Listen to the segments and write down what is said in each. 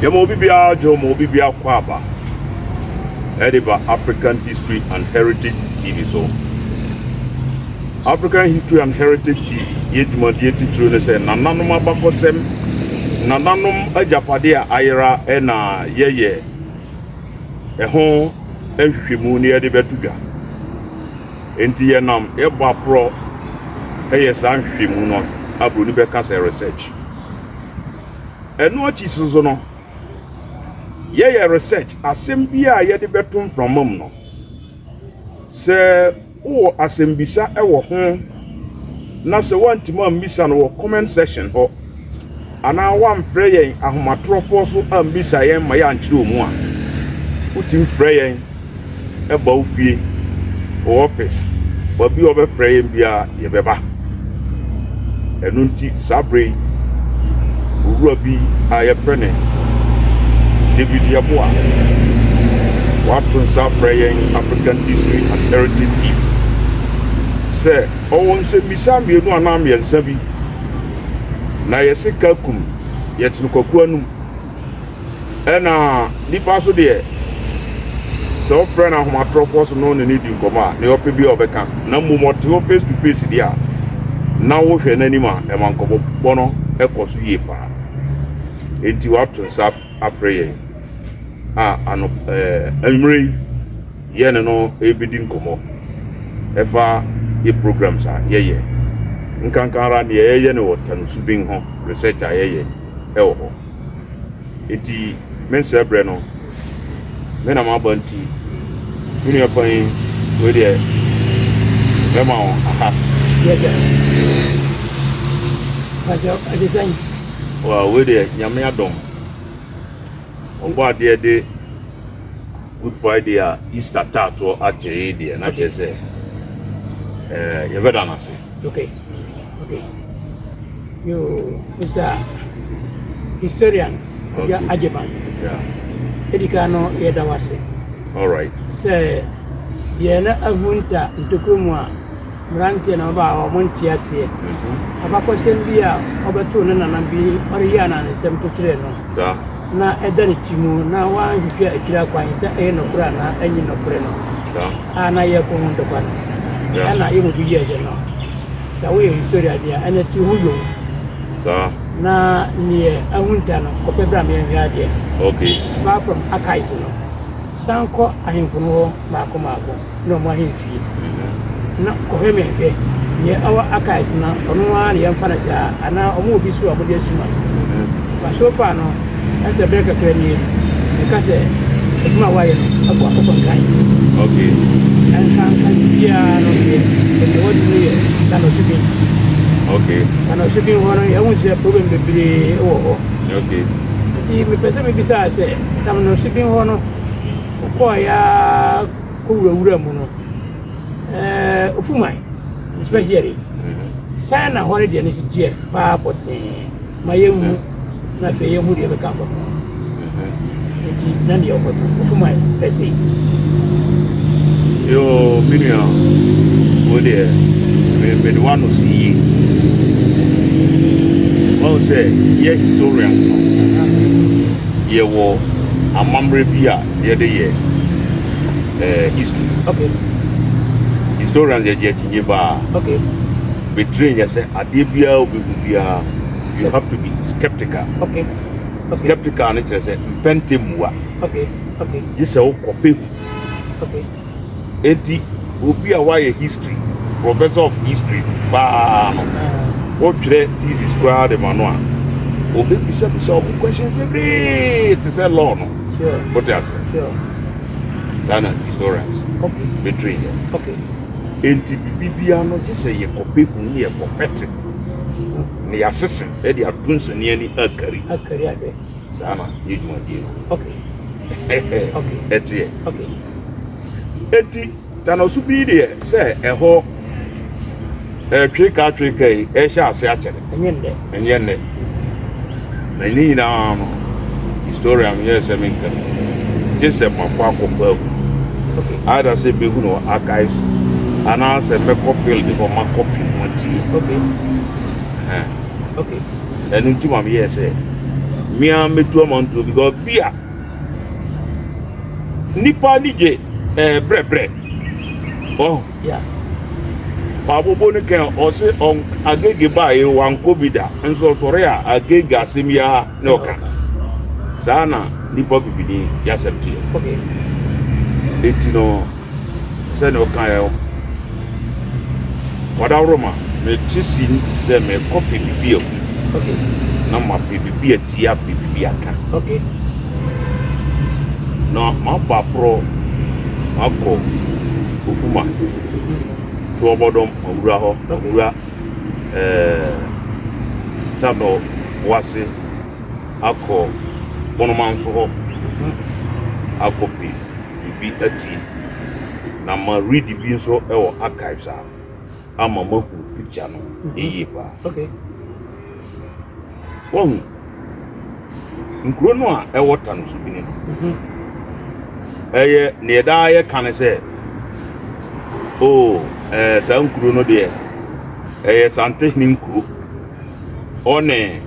Yɛma obi biara dwo ma obi biara kɔ aba ɛde ba African History and Heritage TV so. African History and Heritage TV yɛ dwumadie titiriw ne sɛ nananom abakɔsɛm, nananom agyapade a ayera ɛna yɛyɛ ɛho nhwehwɛmu ne yɛde bɛto dwa. Enti yɛnam yɛbɔ aporɔ ɛyɛ saa nhwehwɛmu no a buroni bɛka sɛ research. Ɛno akyi soso no, yɛyɛ research asɛm bi a yɛde bɛto mframa mu no, sɛ wowɔ asɛmbisa wɔ ho na sɛ woantumi ammisa no wɔ comment section hɔ anaa woamfrɛ yɛn ahomatorɔfoɔ so ambisa yɛn ma yɛankyerɛ wo mu a, wotumi frɛ yɛn ɛba wo fie, wɔ office, baabi a wɔbɛfrɛ yɛn biara yɛbɛba. Ɛno nti saa berɛ yi, owura bi a yɛfrɛ no David Yeboah wato nsa afrɛ yɛn African History and Heritage Team sɛ ɔwɔ nsɛmmisa mmienu anaa mmiɛnsa bi na yɛse ka kum yɛtene kwaku anum. Ɛna nipa nso deɛ sɛ ɔfrɛ no ahomatorɔfoɔ so na ɔne no di nkɔmmɔ a, nea ɔpɛ biara ɔbɛka. Na mmom ɔte hɔ face to face deɛ a, na wohwɛ n'anim a, ɛma nkɔmmɔbɔ no kɔ so yie paa. Enti wato nsa afrɛ yɛn a ano ɛɛ anwummerɛ yi yɛne no rebɛdi nkɔmmɔ ɛfa yɛ programs a yɛyɛ nkanka ara nea yɛyɛ no wɔ Tanusuben ho research a yɛyɛ ɛwɔ hɔ. Enti mensɛe berɛ no, me na maba nti, me nua panyin, wei deɛ mɛma wo aha. Yɛda. Pakyɛ ɛte sɛn? Wa wei deɛ Nyame adom. Ɔbɔ adeɛ de Good Friday a Easter taatoɔ akyɛ yi deɛ na kyerɛ sɛ ɛɛ yɛbɛda no ase. Okay. Okay. Yo, Mr. Historian Kojo Agyeman. Yeah. Edi kan no yɛda wo ase. All right. Sɛ deɛ na ahunta ntokuro mu a mmeranteɛ na wɔba a wɔn nte aseɛ. Abakɔsɛm bi a ɔbɛtoo ne nana bi ɔreyɛ anansesɛm to kyerɛɛ no. Saa. Na ɛda ne ti mu na wanhwehwɛ akyiri akwan sɛ ɛyɛ nokorɛ anaa ɛnyɛ nokorɛ no. Saa. A na yɛkɔ ho ntɔkwa no. Yeah. Ɛna yɛn mu bi yɛɛ sɛ no. Sɛ woyɛ historian deɛ a ɛnɛ ti ho yom. Saa. Na neɛ ahunta no kɔpɛ bra ma yɛnhwɛ adeɛ. Okay. Apart from archives no, san kɔ ahemfo no hɔ mmaako mmaako ne wɔn ahemfie. Na kɔhwɛ me nhwɛ neɛ ɛwɔ archives no ɔno ara na yɛmfa no saa anaa wɔn wɔ bi so a wɔde asuma. But so far no, ɛsɛ berɛ kakra nie, meka sɛ adwuma a woayɛ no akɔ akɔkɔ nkan. Okay. Nkanka biara no deɛ, baabi a wɔadu no yɛ Tanosubin. Okay. Tanosubin hɔ no, yɛahu sɛ problem bebree wɔ hɔ. Okay. Nti mepɛ sɛ mebisa sɛ Tanosubin hɔ no, wokɔeɛ ara kɔwurawura mu no, ɛɛ Ofuman especially, sɛn na hɔ no deɛ no si teɛ paa pɔtee ma yɛnhu na afei yɛnhu deɛ ɛbɛka afa ho. Nti na deɛ ɔkɔ no Ofuman pɛ sei. Yoo, me nua, wo deɛ mede w'ano si yie. Wahu sɛ yɛ historians no, yɛwɔ amammerɛ bi a yɛde yɛ history. Historians yɛgye akyinnye paa. Betrain yɛ sɛ adeɛ biara wobɛhu biara, you have to be skeptical. Skeptical no kyerɛ sɛ mpɛntɛ mmua. Gye sɛ wokɔpɛ hu. Enti obi a wayɛ history, professor of history paa no, wotwerɛ thesis koraa de ma no a, obɛbisabisa ɔmo questions bebree te sɛ law no. Wote ase? Saa na historians betrain yɛ. Enti biribi biara no gye sɛ yɛkɔpɛ hu ne yɛkɔpɛ te na yɛasese de ato nsania ani akari. Akari ahwɛ. Saa na yɛ dwumadie no. Okay. Okay. Ɛteɛ. Okay. Enti Tanoso bi deɛ sɛ ɛhɔ ɛtweka tweka yi ɛhyɛ ase akyɛre. Ɛnyɛ nnɛ. Ɛnyɛ nnɛ. Na ne nyinaa no historian yɛ sɛ menka bi. Gye sɛ makɔ akɔpɛ ahu. Okay. Either sɛ mehu no wɔ archives anaasɛ mɛkɔ field hɔ makɔ pii mu atie. Okay. Ɛhɛn. Okay. Ɛno nti ma meyɛɛ sɛ Me ara mɛtu amantuo because bi a nipa ani gye ɛɛ brɛbrɛ. Ɔho. Yeah. Kwabobo no kɛn ɔse ɔn agege baeɛ wankɔ bi da nso ɔsɔre a agege asɛm yi ara na ɔka. Saa na nipa bibini yasɛm teɛ. Okay. Eti no sɛnea ɔkaeɛ Wadaworoma mete si sɛ mekɔ pɛ biribi ahu Okay. na mapɛ biribi atie apɛ biribi aka. Okay. Na mabɔ aporɔ makɔ Ofuma Toɔbɔdɔm mawura hɔ mawura ɛɛ Tanɔ Boase akɔ Bonomanso hɔ akɔ pɛ biribi atie na ma read bi nso wɔ archives a ama mahu picture no yie paa. Okay. Wahu nkuro no a ɛwɔ Tanosubini no ɛyɛ neɛ daa yɛka ne sɛ oo ɛɛ saa nkuro no deɛ ɛyɛ Santehene nkuro ɔne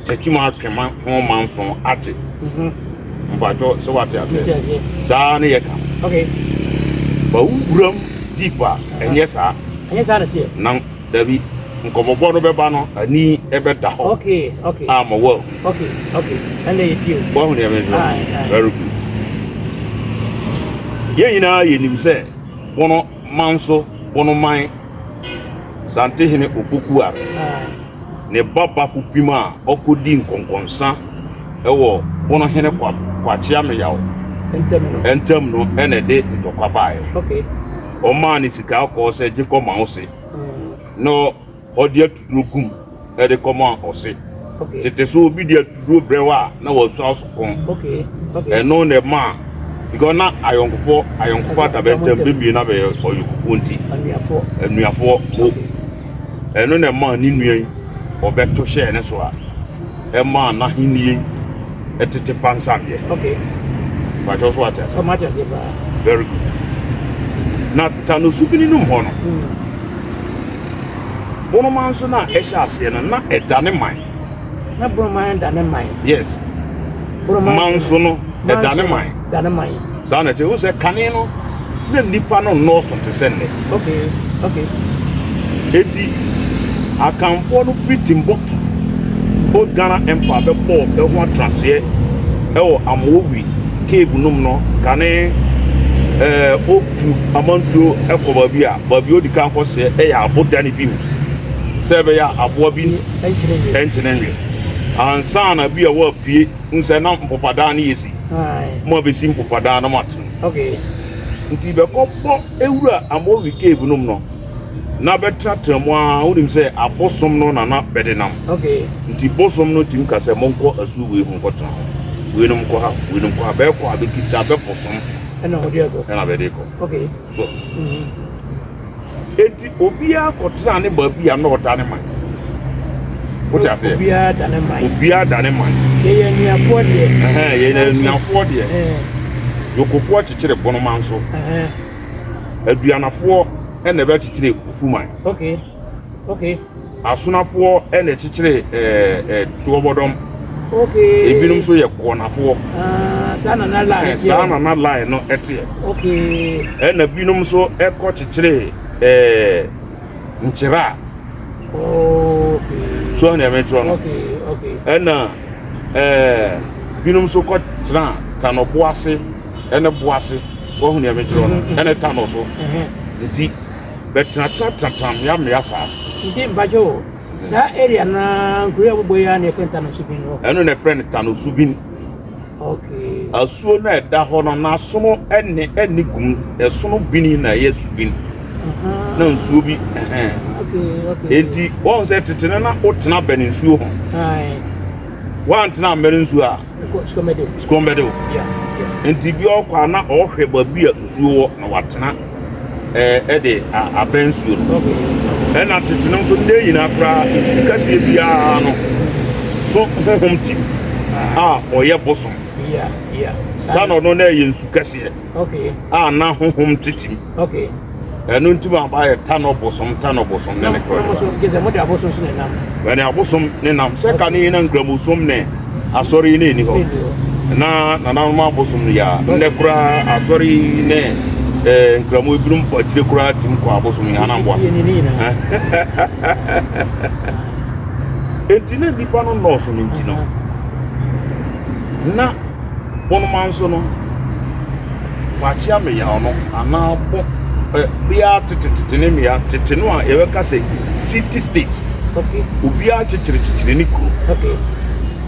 Tekyima atwema ho manso ate mpakyɛ sɛ wate aseɛ saa ne yɛka Okay. ba wowuram deep a ɛnyɛ saa Ɛnyɛ saa na teɛ. na dabi nkɔmmɔbɔ no bɛba no ani ɛbɛda hɔ Okay. Okay. ama wahu Okay. Okay. Ɛnna yɛ tie o. wahu nea mɛhwɛ Aye, aye. very good yɛn nyinaa yɛnim sɛ bono manso bono man Santehene Opoku Are Aye. ne ba bafo pim a ɔkɔdi nkɔnkɔnsa ɛwɔ bono hene Kwakye Ameyaw Ntɛm no. ntam no ɛna ɛde ntɔkwa baeɛ Okay. ɔmaa ne sika kɔɔ sɛ gye kɔma wo se na ɔde atuduro gum ɛde kɔma ɔse Okay. tete so obi de atuduro brɛ wo a na wɔsua so kɔn Okay. Okay. ɛno na ɛma because na ayɔnkofoɔ ayɔnkofoɔ adabɛ ntam bɛmie na bɛyɛ ɔyɔnkofoɔ nti Anuafoɔ. anuafoɔ mo ɛno na ɛma ne nua yi ɔbɛto hyɛɛ ne so a ɛma n'ahennie ɛtete pansameɛ Okay. bàtɛ so ate ase Ɔmo ate aseɛ paa. very good na tanosubini nom hɔ no bonoma nso na ɛhyɛ aseɛ no na ɛda ne man Na Boroman da ne man. Yes. Boroman Manso no ɛda ne man. Da ne man. Saa na ɛte wo sɛ kane no na nnipa no nnɔɔso te sɛ nnɛ. Okay. Eti Akanfoɔ no firi Timbuktu Old Ghana Empire bɛbɔɔ ɛho atenaseɛ ɛwɔ Amowi cave nom no kane ɛɛ otu amantuo ɛkɔ baabi a baabi odi kan kɔseɛ ɛyɛ abodane bi mu sɛ ɛbɛyɛ a aboa bi ɛnkyene nwe ansa na bi a wɔapue nsɛ na mpopadan no yɛ si mo abɛsi mpopadan no mo atena nti bɛkɔbɔ ewura Amowi cave nom no na bɛtenatena mu a wonim sɛ abosom no nana bɛde nam nti bosom no tumi ka sɛ monkɔ asuo wei ho nkɔtena hɔ, weinom nkɔ ha, weinom nkɔ ha, bɛkɔ a bɛkita bɛbosom ɛna bɛde kɔ so. Enti obiara kɔtena ne baabi a na ɔda ne man. Wote aseɛ? Obiara da ne man. Obiara da ne man. Yɛyɛ anuafoɔ deɛ. Ɛhɛn, yɛyɛ anuafoɔ deɛ. Yokofoɔ kyekyere bonoma nso. Aduanafoɔ ɛna ɛbɛkyekyere ofuman. Okay. Okay. Asonafoɔ ɛna ɛkyekyere ɛɛ ɛɛ toɔbɔdɔm. Okay. Ebinom nso yɛ kɔɔnafoɔ. Ah, saa na na line. Saa na na line no ɛteɛ. Okay. Ɛna binom nso ɛkɔ kyekyere ɛɛ nkyera. Okay. So ɛna ɛmɛtwerɛ no. Okay, okay. Ɛna ɛɛ binom nso kɔ tena tanɔbo ase ɛne bo ase wɔhu nea ɛmɛtwerɛ no ɛne tanɔ so nti bɛtenatenatena mmea mmea saa. Nti mpakyɛ o, saa area no ara nkuro a wɔbɔ yi ara na yɛfrɛ no Tanosubin no. Ɛno na yɛfrɛ no Tanosubin. Okay. Asuo no a ɛda hɔ no n'asono ɛne ɛne gum ɛsono bini na ɛyɛ subin. Na nsuo bi ɛhɛn. Okay, okay. Enti wɔn sɛ tete no na wotena bɛn nsuo ho. Woantena mmɛn nsuo a. Sukɔm bɛde wo. Nti bi ɔkɔ a na ɔhwɛ baabi a nsuo wɔ na watena ɛde abɛn nsuo no. Ɛna tete no nso nnɛ nyinaa koraa nsu kɛseɛ biara no so honhom tim a ɔyɛ bosom. Tanɔ no na ɛyɛ nsu kɛseɛ a na honhom tetim. Ɛno nti ma ba yɛ tanɔ bosom tanɔ bosom ne ne korɔ. Ɛne abosom ne nam sɛ kane na nkramosom ne Asɔre yi na ɛni hɔ. Na nananom abosom no yɛ a, nnɛ koraa asɔre yi ne eh, nkramo ebinom fa akyire koraa tim kɔ abosom yi anamboa. Enti na nnipa no nnɔɔso no nti no, na bonoma nso no, wakyea meyaw no anaa bo eh, biara tetetete ne mmea tete no a yɛbɛka sɛ city states. Obiara kyekyerekyekyere ne kuro.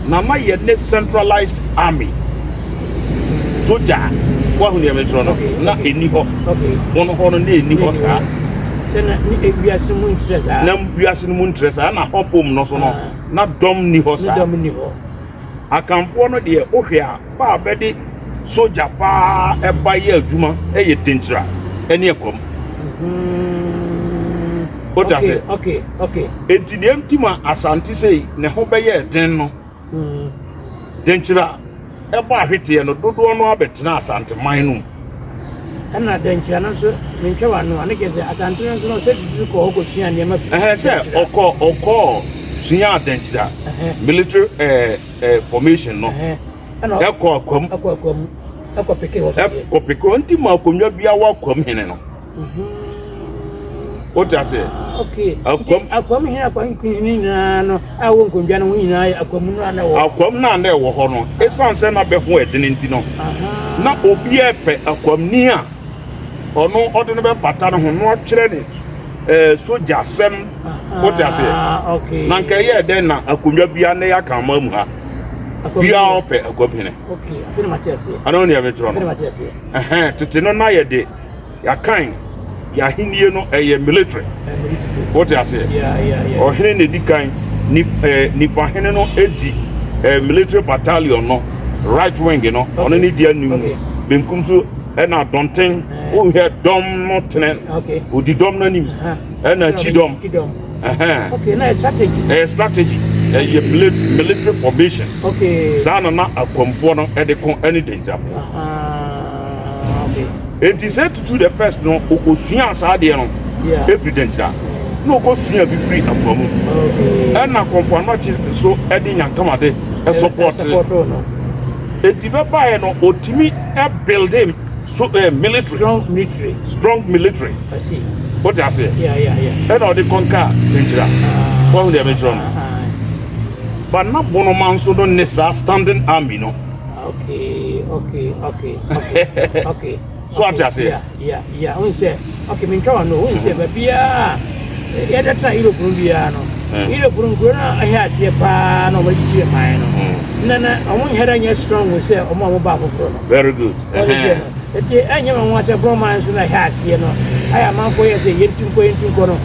Na na yɛ ne centralized army sogya a wahu deɛ mekyerɛ no na ɛni hɔ. Wɔn hɔ no na ɛni hɔ saa. Sɛ na ne wiase mu ntrɛ saa. Na wiase no mu ntrɛ saa na hɔ pom no so no ah. na dɔm ni hɔ saa. Dɔm ni hɔ. Akanfoɔ no deɛ wohwɛ a ba a bɛde sogya paa ɛba yɛ adwuma ɛyɛ denkyira ɛne ɛkɔm. Wote ase? Okay, okay. Enti deɛ nti ma Asante sei ne ho bɛyɛɛ den no, Denkyira ɛbɔ ahweteɛ no dodoɔ no abɛtena Asanteman no mu. Ɛna Denkyira no nso mentwa w'ano a ne kyerɛ sɛ Asante no nso no sɛ tutu kɔ hɔ kɔsua nneɛma firi Ɛhɛn sɛ ɔkɔ ɔkɔɔ suaa Denkyira military ɛɛ ɛɛ formation no ɛkɔ Akwam ɛkɔ Akwam ɛkɔ peke hɔ so deɛ ɛkɔ peke hɔ nti ma akonnwa biara wɔ Akwam hene no. Wote aseɛ? Okay. Akwam. Akwam hene akwam hene nyinaa no a wɔ nkonnwa no ho nyinaa yɛ akwam no a na ɛwɔ. Akwam no a na ɛwɔ hɔ no, esiane sɛ na bɛ ho ɛdene nti no, na obiara pɛ akwamni a ɔno ɔde no bɛbata ne ho na wakyerɛ ne ɛɛ sogya asɛm. Wote aseɛ? Okay. Na nka ɛyɛɛ dɛn na akonnwa biara na ɛyɛ akanman mu ha? Biara ɔpɛ akwam hene. Okay. Afei na mate aseɛ. Ɛno ne ɛbɛtwerɛ Afei na no. mate aseɛ. Ɛhɛn, tete no na yɛde Yɛakan yɛn ahenni no, ɛyɛ military. Wote aseɛ? Ɔhene na edi kan, nif, eh, nifa hene no di eh, military battalion no, right wing no, ɔno ne di anim, benkum so ɛna dɔnten, wohwɛ dɔm no tene, odi dɔm no anim, ɛna akyi dɔm. Ɛyɛ strategy, ɛyɛ military formation. Saa na na akwamfoɔ no ɛde ko ɛne dangyafo. Enti sɛ Tutu the first no okosuaa saa adeɛ no efiri Dankyira na okosua bi firi Akoa mu ɛna Kɔmfo Anɔkye so ɛde Nyankamade ɛsɔpɔte enti bɛbaeɛ no otumi ɛbuilde so eh, military strong military strong military wote aseɛ ɛna ɔde kɔnka Dankyira wɔn deɛ mekyerɛ no ba na Bonoma nso no ne saa standing army no. Okay, okay, okay, okay, okay. So ate aseɛ? Yeah, yeah, yeah. Wohu sɛ, okay, mentwa w'ano. Wohu sɛ baabiara a yɛde tena Europe no biara no, Europe no nkuro no a ɛhyɛ aseɛ paa na wɔn agyigye man no. Na na wɔn nyɛ dɛ nyɛ strong sɛ wɔn a wɔba afoforɔ no. Very good. Wɔn sɛ no. Nti ɛnyɛ wɔn nwa sɛ Borɔman nso na ɛhyɛ aseɛ no. Ayɛ amanfoɔ yɛ sɛ yɛntu nkɔ yɛntu nkɔ no.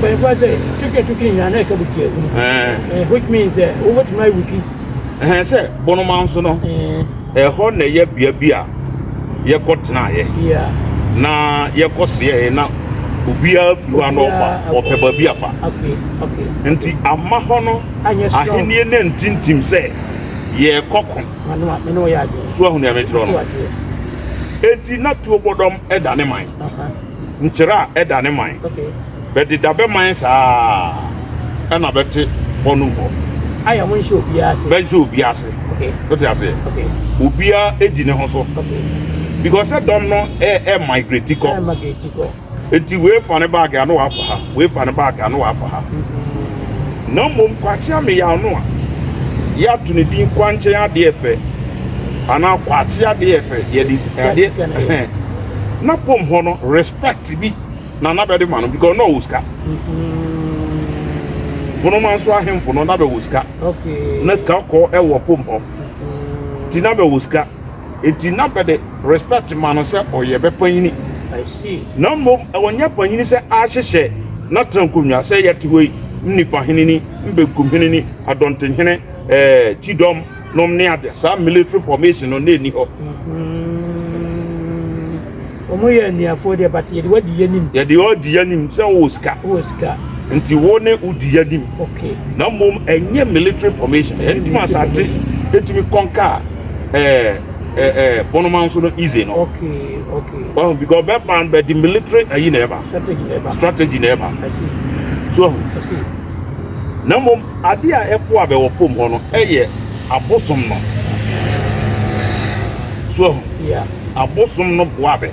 Mpanyinfoɔ sɛ twitwi twitwi nyinaa na ɛka bukyia hunu. Which means sɛ wobɛtumi ayɛ wiki. Ɛhɛn sɛ Bonoman nso no, ɛhɔ na ɛyɛ bea bi a yɛkɔ tenaeɛ na yɛkɔ seɛɛ na obiara firi hɔ a na ɔba ɔpɛ baabi afa. Nti ama hɔ no ahennie no antintim sɛ yɛrekɔ ko. So ahu nea mekyerɛ no? Enti na Tuobɔdɔm da ne man. Nkyerɛ a ɛda ne man. Bɛdeda bɛ man saa ara na bɛte hɔ nom hɔ. Ayɛ wɔn nhyɛ obiara ase. Bɛnhyɛ obiara ase. Wote aseɛ? Obiara di ne ho so. Because sɛ dɔm no ɛ ɛ migrate kɔ. Ɛ migrate kɔ. Eti wei fa ne baage a na wafa ha, wei fa ne baage a na wafa ha. Na mmom Kwakye Ameyaw no a yɛato ne din Kwankyɛn Adeɛ Fɛ anaa Kwakye Adeɛ Fɛ yɛde adeɛ ɛhɛn na pom hɔ no respect bi na na bɛde ma no because na ɔwɔ sika. Bonoma nso ahemfo no na bɛwɔ sika. Na sika kɔ ɛwɔ pom hɔ. Ti na bɛwɔ sika. Eti na bɛde respect ma no sɛ ɔyɛ bɛ panyini. Na mmom ɔnyɛ panyini sɛ ahyehyɛ n'atena nkonnwa sɛ yɛte hɔ yi, nifa hene ni, mbenkum hene ni, adɔnten hene, ɛɛ kyidɔm nom ne ade. Saa military formation no na ɛni hɔ. Wɔn yɛ anuafoɔ deɛ but yɛde wadi yɛ nim. Yɛde wadi yɛ nim sɛ wowɔ sika. Wowɔ sika. Nti wo ne wodi yɛ nim. Okay. Na mmom ɛnyɛ military formation. Ɛntumi asante ɛtumi kɔnka ɛɛ ɛɛ bɔnoma nso no easy no. Okay okay. Well because bɛba no bɛde military ayi na ɛba. Strategy na ɛba. Strategy na ɛba. I see. So I see. Na mmom adeɛ a ɛpo a bɛwɔ pom hɔ no ɛyɛ. Abosom no. So ahu? Yeah. Abosom no boa bɛ.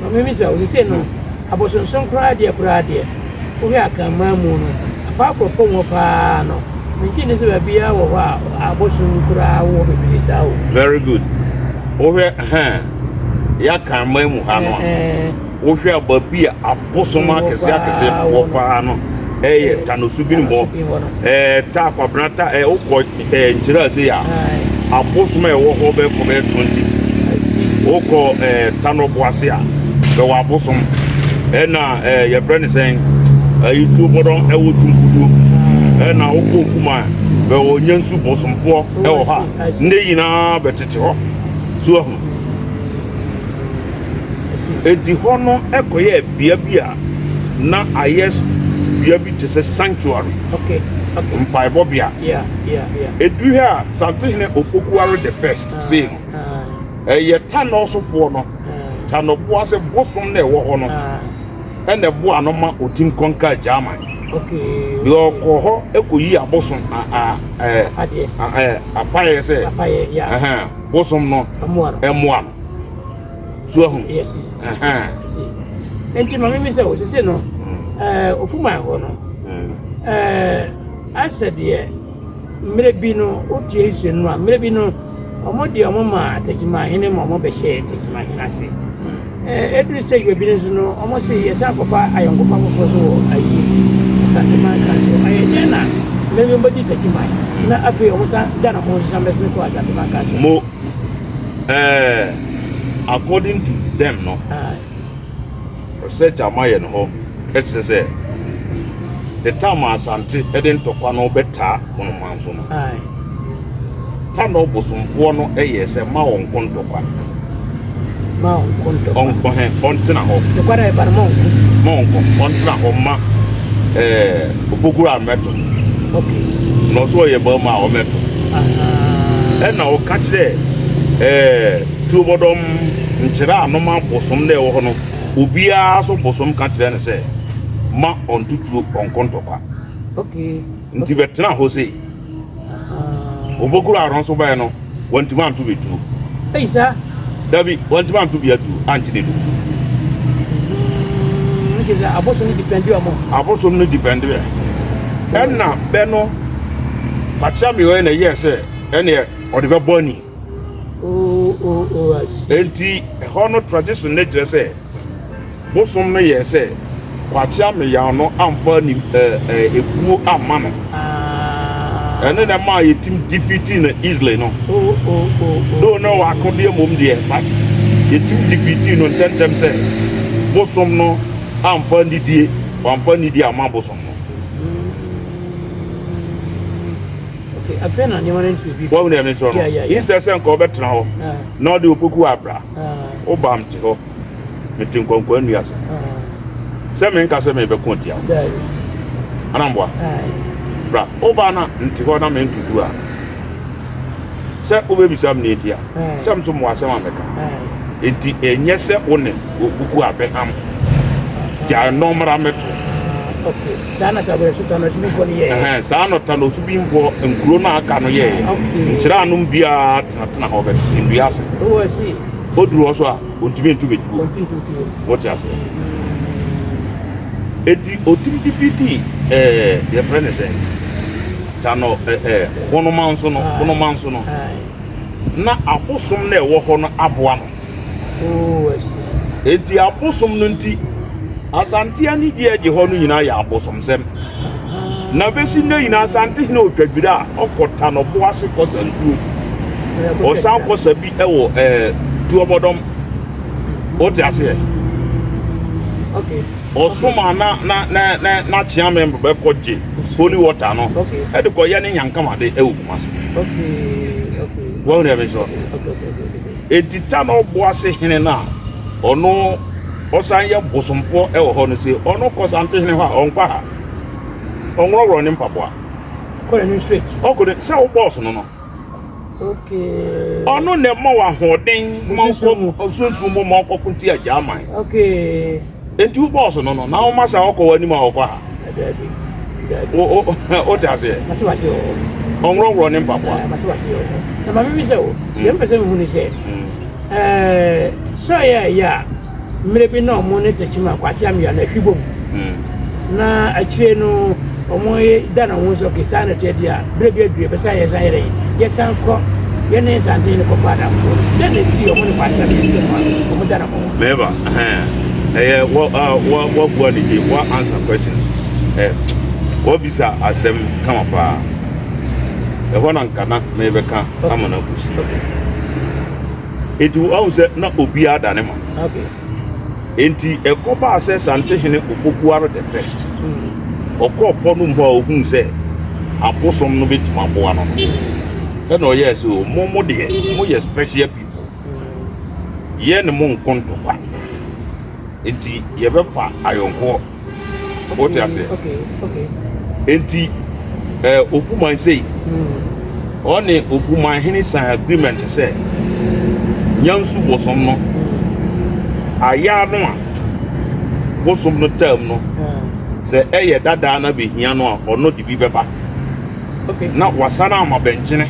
Ma memmisa wo, seesei no, abosonsom koraa deɛ koraa deɛ, wohwɛ Akanman mu no, apart from Pong hɔ paa no, mengye nni sɛ baabiara wɔ hɔ a abosom koraa wɔ bebree saa o. Very good. Wohwɛ ɛhɛn, yɛ Akanman mu ha no a, wohwɛ a baabi a abosom akɛse akɛse wɔ paa no, ɛyɛ Tanosu Binbɔ, ɛɛ ta Kwabena ta ɛɛ wokɔ ɛɛ nkyerɛ ase a, abosom a ɛwɔ hɔ bɛkɔ bɛyɛ 20. Wokɔ ɛɛ Tanɔbo ase a, bɛwɔ abosom. Ɛna ɛɛ yɛfrɛ no sɛn, ɛyi tuo bɔdɔn ɛwɔ Tumpuduo. Ɛna wokɔ Okuma a, bɛwɔ Nyansu bosomfoɔ ɛwɔ hɔ a, ne nyinaa bɛtete hɔ. So ahu. Enti hɔ no ɛkɔyɛɛ bea bi a na ayɛ bea bi te sɛ sanctuary, mpaebɔ bea. Ɛduru hɛ a, Santehene Opokuare the first sei no, ɛyɛ Tanɔsofoɔ no, Tanɔboase bosom na ɛwɔ hɔ no, ɛna ɛboa no ma ɔtim kɔnka German. Deɛ ɔkɔ hɔ ɛkɔyi abosom apaeɛ sɛ bosom no ɛmmoa no. So ahu? Nti ma mimi sɛ osese no ofuman hɔ no asɛ deɛ mmerɛ bi no wotie nsuo no a mmerɛ bi no wɔn deɛ wɔn ma Techimanhene ma wɔn bɛhyɛ Techimanhene ase. Ɛduru stage baabi no nso no wɔn se yɛsan akɔfa ayɔnkofa foforɔ so wɔ ayi Asanteman Council. Ɛyɛ deɛ na mmerɛ bi wɔn bɛdi Techiman na afei wɔn san da na wɔn nso san bɛsene kɔ Asanteman Council. Mo eh, according to them no, research a mayɛ no hɔ kyerɛ sɛ the time a Asante de ntɔkwa no bɛtaa Bonoman so no, Tanɔ bosomfoɔ no yɛɛ sɛ ma ɔnko ntɔkwa. Ma ɔnko ntɔkwa. Ɔnko hɛ, ɔntena hɔ. Ntɔkwa na ɛba no ma ɔnko. Ma ɔnko, ɔntena hɔ ma ɛɛ Opokura mmɛto. Okay. Na ɔso ɔyɛ barima a ɔmmɛto. Ɛna ɔka kyerɛ ɛɛ Tuobɔdɔm nkyerɛ anoma bosom na ɛwɔ hɔ no, obiara so bosom ka kyerɛ no sɛ ma ɔnto tuo ɔnko ntɔkwa. Okay. Nti bɛtena hɔ sei. Obokuru ano nso bae no, wantumi anto bi tuo. Ei saa. Dabi, wantumi anto bi atuo, ankye ne du. Nti sɛ abosom no difɛndi ɔmo. Abosom no difɛndi bɛ. Ɛna bɛ no, Kwakyia Mioe na ɛyɛɛ sɛ ɛneɛ ɔde bɛbɔ ani. Oh, oh, oh, I see. Enti ɛhɔ no tradition no kyerɛ sɛ bosom no yɛɛ sɛ Kwakye Ameyaw no amfa ne ɛɛ ebuo amma no. Ah. Ɛno na ɛmaa yɛtim defeating no easily no. Oh, oh, oh, oh. Though na ɔwɔ akodeɛ mmom deɛ, but yɛtim defeating no ntɛmntɛm sɛ bosom no amfa nidie, wamfa nidie amma bosom no. Okay, afei na nneɛma no nso bi. Wɔn deɛ mesrɛ no. Instead sɛ nka ɔbɛtena hɔ ah. na ɔde opoku abra, ah. woba mte hɔ, mete nkwankwa nnua ase. Ah. Sɛ menka sɛ mebɛko atia wo. Anamboa. Bra, woba na nte hɔ na mentutu a. Sɛ wobɛbisa me nea nti a, sɛ nso mewɔ asɛm a mɛka. Enti ɛnyɛ sɛ wo ne Opoku abɛham. Gyae nnɔmmra mmɛto. Okay. Saa na Tanɔsubimfoɔ no yɛɛ. Saa na Tanɔsubimfoɔ nkuro no a aka no yɛɛ. Nkyerɛ anom biara tenatena hɔ bɛtete nnua ase. Oduru hɔ so a, ontumi ntu bɛtuo. Wote aseɛ? Enti otumi de fiti ɛɛ yɛfrɛ ne sɛn? Tanɔ ɛɛ Honoma nso no, Honoma nso no. Na abosom na ɛwɔ hɔ no aboa no. Enti abosom no nti, Asante anigye a ɛgye hɔ no nyinaa yɛ abosomsɛm. Na besi nnɛ nyinaa, Asante hene Otwadwira a ɔkɔ Tanɔbo ase kɔsa nsuo. Ɔsan kɔsa bi wɔ ɛɛ Tuobɔdɔm. Wote aseɛ? Ɔsom a na na na na n'akyeame bɛkɔ gye holy water no ɛde kɔyɛ ne nyankamade ɛwɔ Kumasi. Wɔn deɛ mesɔ. Enti Tanɔboase hene no a ɔno ɔsan yɛ bosomfoɔ wɔ hɔ no se ɔno kɔ Santehene hɔ a ɔnkɔ ha. Ɔnworɔworɔ ne mpaboa. Kɔ n'anim straight. Ɔkɔ ne sɛ wo bɔɔso no no. Okay. Ɔno na ɛma wo ahoɔden ma wokɔ sunsun mu ma wokɔko tia Gyaman. Okay. Enti wo bɔɔso no no na woma sa ɔkɔ w'anim a ɔkɔ ha. Dabi. Dabi. Wo wo wote aseɛ? Mate wase wɔ hɔ. Ɔnworɔworɔ ne mpaboa. Ah, mate wase o. Na ma mebisa o, deɛ mepɛ sɛ mehu ne sɛ, ɛɛ, sɛ ɔyɛ ɛyɛ a, mmerɛ bi na ɔmo ne Techiman Kwakye Amia no ahwi bom. Na akyire no, ɔmo da na ɔmo sɛ, okay, saa na ɛteɛ deɛ a, berɛ bi aduru yɛbɛsan yɛsan yɛ dɛn, yɛsan kɔ yɛne Nsanten no kɔfa adamfoɔ. Dɛn na ɛsii ɔmo ne Kwakye Amia ntam a ɔmo da na ɔmo ho? Meba, ɛhɛn, ɛyɛ wɔ a wa wabua ne yie, wa answer questions. Ɛ wabisa asɛm kama paa. Ɛhɔ na nka na mebɛka ama no akɔsi. Enti wahu sɛ na obiara da ne ma. Enti ɛkɔbaa sɛ Santehene Opokuaro the first, ɔkɔɔ pɔ no mu hɔ a ohuu sɛ abosom no bɛtumi aboa no no, ɛna ɔyɛɛ sɛ o, mo mo deɛ, moyɛ special people. Yɛ ne mo nko ntɔkwa. Enti yɛbɛfa ayɔnkoɔ. Wote aseɛ? Enti eh, Ofuman sei, ɔne Ofuman hene sign agreement sɛ Nyansu bosom no, ayaa no a bosom no taam no, sɛ ɛyɛ dadaa na behia no a, ɔno de bi bɛba. Na wasan ama bɛnkyene.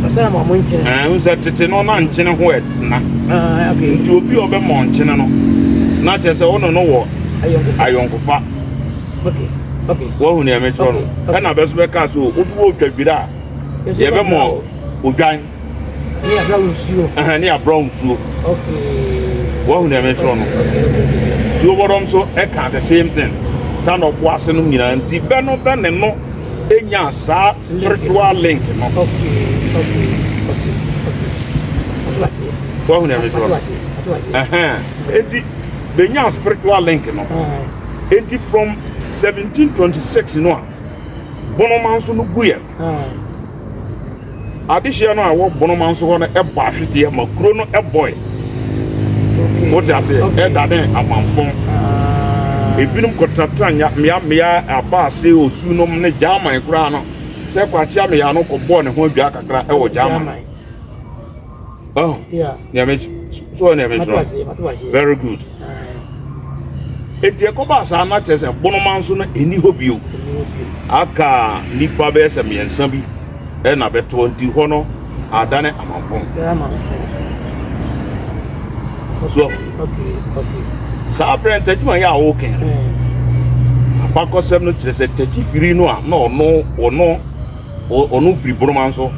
Wasan ama mo nkyene. Ɛɛ sɛ tete no na nkyene ho ɛna. Ah, okay. Nti obi a ɔbɛma nkyene no, na kyerɛ sɛ ɔno no wɔ ayɔnkofa. Okay. Okay. Wahu nea mekyerɛ no. Ɛna bɛ so bɛka so, woso wɔ twa dwira a, yɛbɛma odwan. Ne abra wo nsuo. Ɛhɛn, ne abra wo nsuo. Okay. Wahu nea mekyerɛ no. Nti wobɔdɔm so ɛka the same thing. Ta na ɔbo ase no nyinaa nti bɛ no bɛ ne no enya saa spiritual link no. Okay, okay, okay, okay. Wahu nea mekyerɛ no. Ɛhɛn, enti benya spiritual link no. Enti from 1726 no a Bonoman so no gu yɛ. Adehyeɛ no a ɛwɔ Bonoman so hɔ no bɔ ahweteɛ ma kuro no bɔe. Wote aseɛ? Ɛdane amanfɔn. Ebinom kɔtenatena mmeammea abaase, osu nom ne German koraa no. Sɛ Kwakye Ameyaw no kɔbɔɔ ne ho adwaa kakra wɔ German. Oh, yeah. Nea me so nea me kyerɛ. Very good. Eti ɛkɔba saa na kyerɛ sɛ bonoma nso no ɛni hɔ bio. Aka nipa bɛyɛ sɛ mmiɛnsa bi ɛna bɛtoɔ nti hɔ no adane amanfo. So saa berɛ ntakyi yɛ a wɔkɛn no abakɔsɛm no kyerɛ sɛ takyi firi no a na ɔno ɔno ɔno firi Boroma nso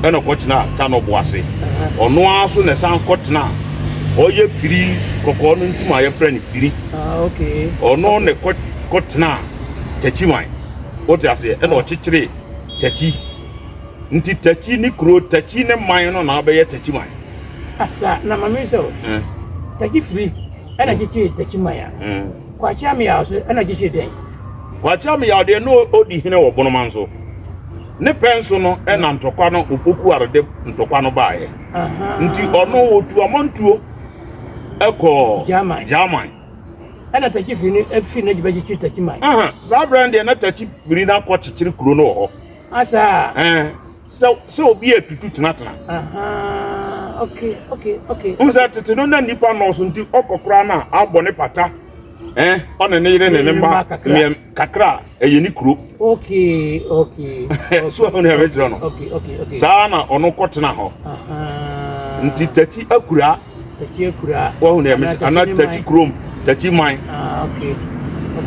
ɛna ɔkɔtena Tanɔbo ase. Ɔno ara nso na ɛsan kɔtena ɔyɛ firi kɔkɔɔ no ntum a yɛfrɛ no firi. Ɔno na kɔtena Takyiman. Wote aseɛ? Ɛna ɔkyekyere Takyi. Nti Takyi ne kuro, Takyi ne man no na abɛyɛ Takyiman. Asa na maame sɛ o. Takyi firi ɛna kyekyere Takyiman a. Kwakye Ameyaw so ɛna kyekyere dɛn? Kwakye Ameyaw deɛ na ɔdi hene wɔ Bonoman so. Ne pɛn so no na ntɔkwa no Opoku Aro de ntɔkwa no baeɛ. Nti ɔno ɔtu amantuo kɔɔ German. German. Ɛna Takyi firi no firi n'agyi bɛkyekyere Takyiman. Saa berɛ no deɛ na Takyi firi no akɔkyekyere kuro no wɔ hɔ. Asa. Ɛɛ sɛ sɛ obi atutu tenatena. Okay, okay, okay. N sɛ tete no na nnipa nnɔɔso nti ɔkɔ koraa no a abɔ ne pata. Eh, ɔne ne yere ne ne mma mmiɛn kakra a ɛyɛ ne kuro. Okay, okay. So ɛho ne ɛbɛkyerɛ no. Okay, okay, okay. Saa na ɔno kɔtena hɔ. Nti takyi akura. Takyi akura. Wɔho ne ɛbɛkyerɛ ana takyi kurom, takyi man. Ah, okay.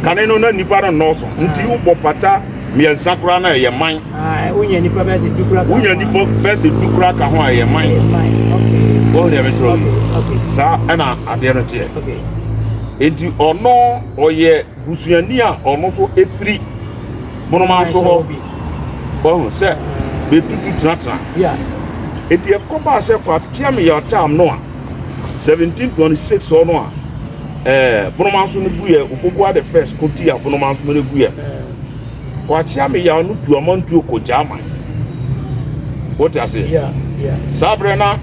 Kane no na nipa no nnɔɔso nti wobɔ pata mmiɛnsa koraa na ɛyɛ man. Ah, wonya nipa bɛyɛ sɛ du koraa ka ho. Wonya nipa bɛyɛ sɛ du koraa ka ho a ɛyɛ man. Ɛyɛ man. Okay. Wɔho ne ɛbɛkyerɛ no. Okay. Saa ɛna adeɛ no teɛ. Okay. Enti ɔno ɔyɛ busuani a ɔno nso efiri Bonoman so hɔ. Wahu sɛ betutu tenatena. Enti ɛkɔbaa sɛ Kwatwea Meyɔtam no a 1726 hɔ no a ɛɛ Bonoman so no guiɛ, Opoku the first ko tia Bonoman so no guiɛ. Kwakye Ameyaw no tu amantuo kɔ German. Wote aseɛ? Saa berɛ na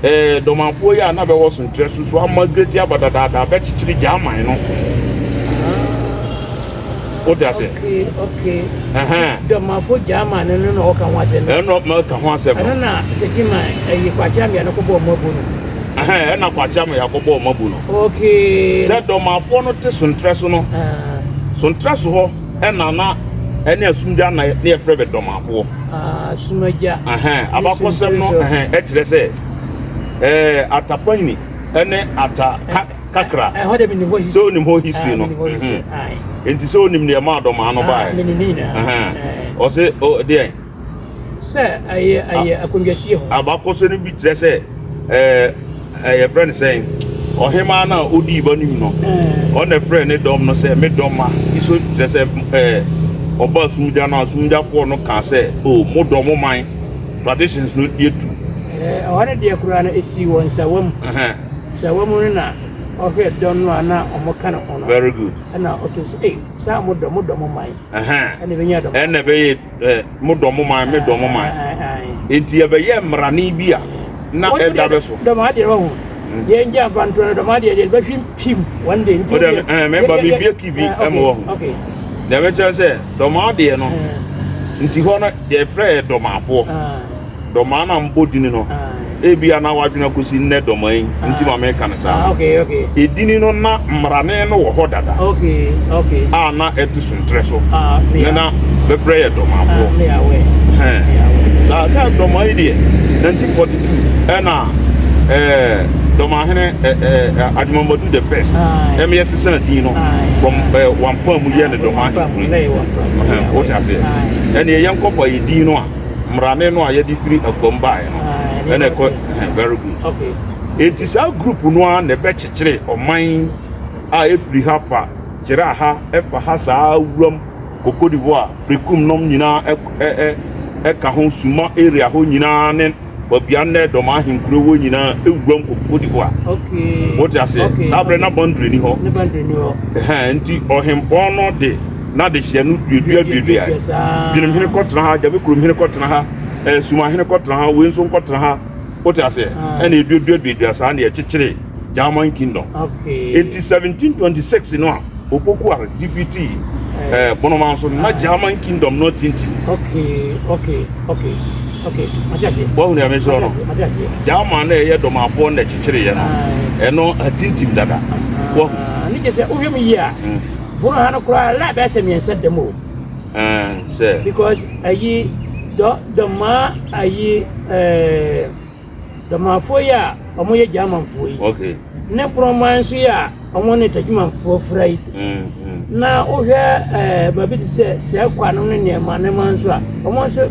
eh, dɔmanfoɔ yi a na bɛwɔ Sontrɛ so so amagreti aba dadaada bɛkyekyere German no. Wote aseɛ? Okay, okay. Ɛhɛn. Dɔmanfoɔ German no no na ɔka ho asɛm no. Ɛno na ɔka ho asɛm no. Ɛno na Techiman ɛyi Kwakye Ameyaw no kɔbɔ ɔmo abu no. Ɛhɛn, ɛna Kwakye Ameyaw kɔbɔ ɔmo abu no. Okay. Sɛ dɔmanfoɔ no te Sontrɛ so no, Ah. Sontrɛ so hɔ ɛna na ɛne Asumdwa na ne yɛfrɛ bɛ dɔmanfoɔ. Ah, Sumagya. Ɛhɛn, abakɔsɛm no ɛhɛn ɛkyerɛ sɛ ɛɛ Atapanyini ɛne Ata ka kakra. Ɛhɔ de menim hɔ history. Sɛ onim hɔ history no. Ah, menim hɔ history. Mhm. Aye. Nti sɛ onim deɛ ɛmaa dɔmaa no Ah, baeɛ. menim ne nyinaa. Ɛhɛn. Ɛɛ. Ɔse o deɛn? Sɛ ɛyɛ ɛyɛ akonnwasie ho. Abakɔsɛm no bi kyerɛ sɛ ɛɛ ɛɛ yɛfrɛ no sɛn ɔhemaa no a ɔdii ba no mu no ɔna frɛ ne dɔm no sɛ me dɔm ma so kyerɛ sɛ ɛɛ ɔba asumgya no asumgyafoɔ no kaa sɛ o mo dɔ mo man traditions no yɛtu. Ɛhɔ no deɛ koraa no ɛsii wɔ nsawa mu. Nsawa mu no na ɔhwɛ dɔm no a na wɔka ne ho no. Very good. Ɛna ɔto sɛ ei saa mo dɔ mo dɔ mo man. Ɛna ɛbɛnya dɔm. Ɛna ɛbɛyɛ Eh, mo dɔ mo man, me dɔ mo man. Enti yɛbɛyɛ mmarane bi a na ɛda bɛ so. Dɔm adeɛ wɔ ho. Hmm. Yɛn gya nfa nto no dɔm adeɛ deɛ bɛhwe pim one day. Nti deɛ eh, mɛba bibie ki bi ɛma wɔ ho. Deɛ bɛkyerɛ sɛ dɔm adeɛ no nti hɔ no yɛfrɛ yɛ dɔmafoɔ. Dɔmaa no a mbɔ dini no, ebia na w'adwene akosi nnɛ dɔmaa yi nti ma meka no saa no. Edini no na mmarane no wɔ hɔ dada a na ɛte suntrɛ so ne na bɛfrɛ yɛ dɔmaafoɔ. Hɛn. Saa sɛ dɔmaa yi deɛ 1942 ɛna ɛɛ dɔmaahene ɛɛ Agyeman-Badu the first ɛma yɛsesa din no from ɛɛ Wampaa mu yɛ ne dɔmaa ahenkuro. Wote aseɛ? Ɛneɛ yɛnkɔfa yɛ din no a Mmrane no a yɛde firi Akuam baeɛ no ɛna ɛkɔ very good. Enti saa group no ara na ɛbɛkyekyere ɔman a ɛfiri ha fa kyerɛ ha ɛfa ha saa wuram kɔ Cote d'Ivoire, Berekum nom nyinaa ɛka ho Suma area hɔ nyinaa ne baabi a nnɛ Dɔm ahenkuro wɔ nyinaa ɛwuram kɔ Cote d'Ivoire. Wote aseɛ? Saa berɛ na boundary ni hɔ. Nti ɔhempɔn no de N'adehyeɛ no duaduaduaduae. Dwenemhene kɔtena ha, Gyabekuromhene kɔtena ha, eh, Sumahene kɔtena ha, wei nso nkɔtena ha. Wote aseɛ? Ɛna ɛduaduaduadua saa na ɛkyekyere German Kingdom. Enti 1726 no a Opoku defeatii eh, Bonoman so no, na German Kingdom no atintim. Wahu nea mekyerɛ no? German na ɛyɛ dɔmafoɔ na ɛkyekyereeɛ no, ɛno atintim dada. Wahu? Ne kyɛ sɛ wohwɛ mu yie a, Bono ha no koraa la bɛyɛ sɛ mmiɛnsa da mu o. Ɛɛ sɛ. Because ayi dɔ dɔmaa ayi ɛɛ dɔmaafoɔ yi a wɔn yɛ Germanfoɔ yi. Okay. Ne borɔman nso yi a wɔn ne Tadwumanfoɔ fira yi. Mm, mm. Na wohwɛ ɛɛ baabi te sɛ sɛ kwa no ne nneɛma nneɛma nso a wɔn nso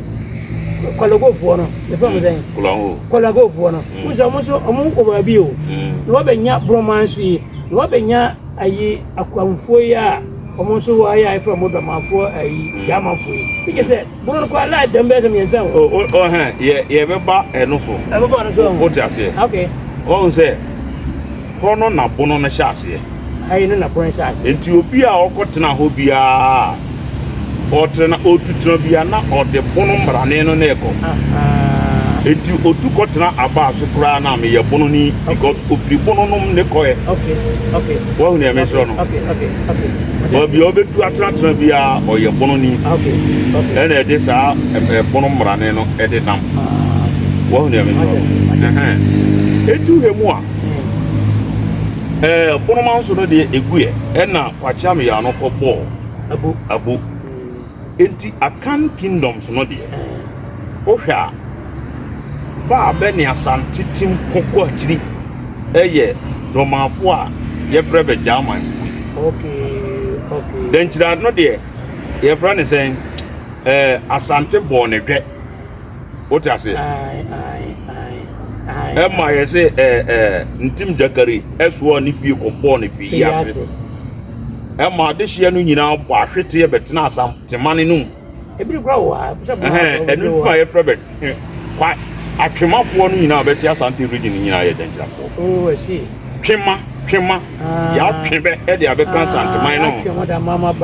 kɔlɔgofoɔ no yɛfrɛ wɔn sɛn. Kɔlɔgo. Kɔlɔgofoɔ no. Mm. Wɔn nso wɔn nso wɔn wɔ baabi o. Mm. Na wɔbɛnya borɔman nso yi na wɔbɛnya ayi Akwamfoɔ yi a wɔn nso wɔ ayɛ a yɛfrɛ wɔn dɔmanfoɔ ayi Germanfoɔ yi. Ne kyerɛ sɛ bono no koraa laa dɛm bɛyɛ sɛ mmiɛnsa o. O o hɛn yɛ yɛbɛba ɛno so. Ɛbɛba ɛno so. Wote aseɛ? Okay. Wɔn sɛ hɔ no na bono no hyɛ aseɛ. Ha yi no na bono hyɛ aseɛ. Nti obi a ɔkɔtena hɔ biara ɔtena ɔtu tena biara na ɔde bono mmarane no na ɛkɔ. Enti otu kɔtena abaa so koraa na meyɛ bono ni because ofiri bono nom ne kɔɛ. Wahu nea mekyerɛ no? Baabi a ɔbɛtu atenatena biara ɔyɛ bono ni. Ɛna ɛde saa bono mmarane no ɛde nam. Wahu nea mekyerɛ no? Eti hwɛ mu a ɛɛ bono manso no deɛ eguɛ ɛna Kwakye Ameyaw kɔ bɔɔ abo. Enti Akan kingdoms no deɛ, wohwɛ a, ba a bɛ ne Asante tim ko kɔ akyiri yɛ Dɔmafoɔ a yɛfrɛ bɛ Gyamanfoɔ yi. Dankyira no deɛ, yɛfrɛ no sɛn? Ɛɛ, Asante bɔɔ ne dwɛ. Wote aseɛ? Ɛma yɛ sɛ ɛɛ ɛɛ Ntim Gyakari ɛsoa ne fie kɔbɔɔ ne fie yi ase. Ɛma adehyeɛ no nyinaa bɔ ahweteɛ bɛtena Asantemane no mu. Ɛhɛn, ɛno nti ma yɛfrɛ bɛ kwa atwemafoɔ no nyinaa bɛte Asante region no nyinaa yɛ Dankyirafoɔ. Oh, I see. Twema, twema, ah. yɛatwe bɛ ɛde abɛka ah, Asanteman no ho.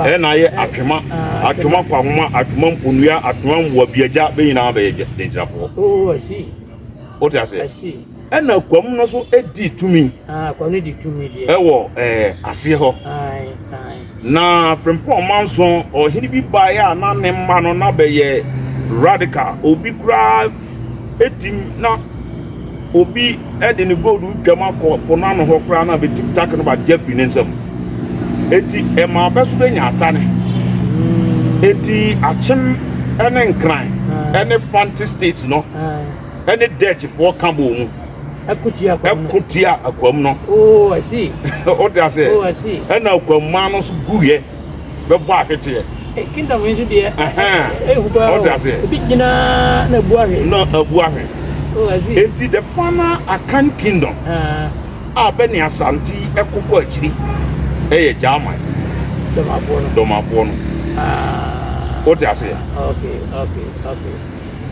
Ɛna ayɛ atwema, ah, atwema kwahoma, atwema mponua, atwema mmoabiagya bɛ nyinaa bɛyɛ Dankyirafoɔ. Oh, I see. Wote aseɛ? Ɛna Kwam no nso dii tumi wɔ aseɛ hɔ. Na Frimpong Manso, ɔhene bi baeɛ a na ne mma no na bɛyɛ radical. Obi koraa tim na obi de ne gold retwam akɔ po no ano hɔ koraa na bɛtim tak no bagye afiri ne nsam. Enti ɛmaa bɛ so bɛnya atane. Enti akyem ne nkran. Ɛne Fante state no ɛne Dutchfoɔ ka bɔɔ mu. Ɛko tia Akwam no. Oh, I see. Wote aseɛ? Oh, I see. Ɛna Akwammaa no nso guiɛ bɛbɔ ahweteɛ. Eh, kingdom yi nso deɛ ehu paa Wote aseɛ? Ebi gyina na abu ahwe. Na abu ahwe. Oh, I see. Enti the final Akan kingdom a bɛ ne Asante ɛko kɔ akyiri ɛyɛ Gyaman. Dɔmafoɔ no. Dɔmafoɔ no. Wote aseɛ? Okay.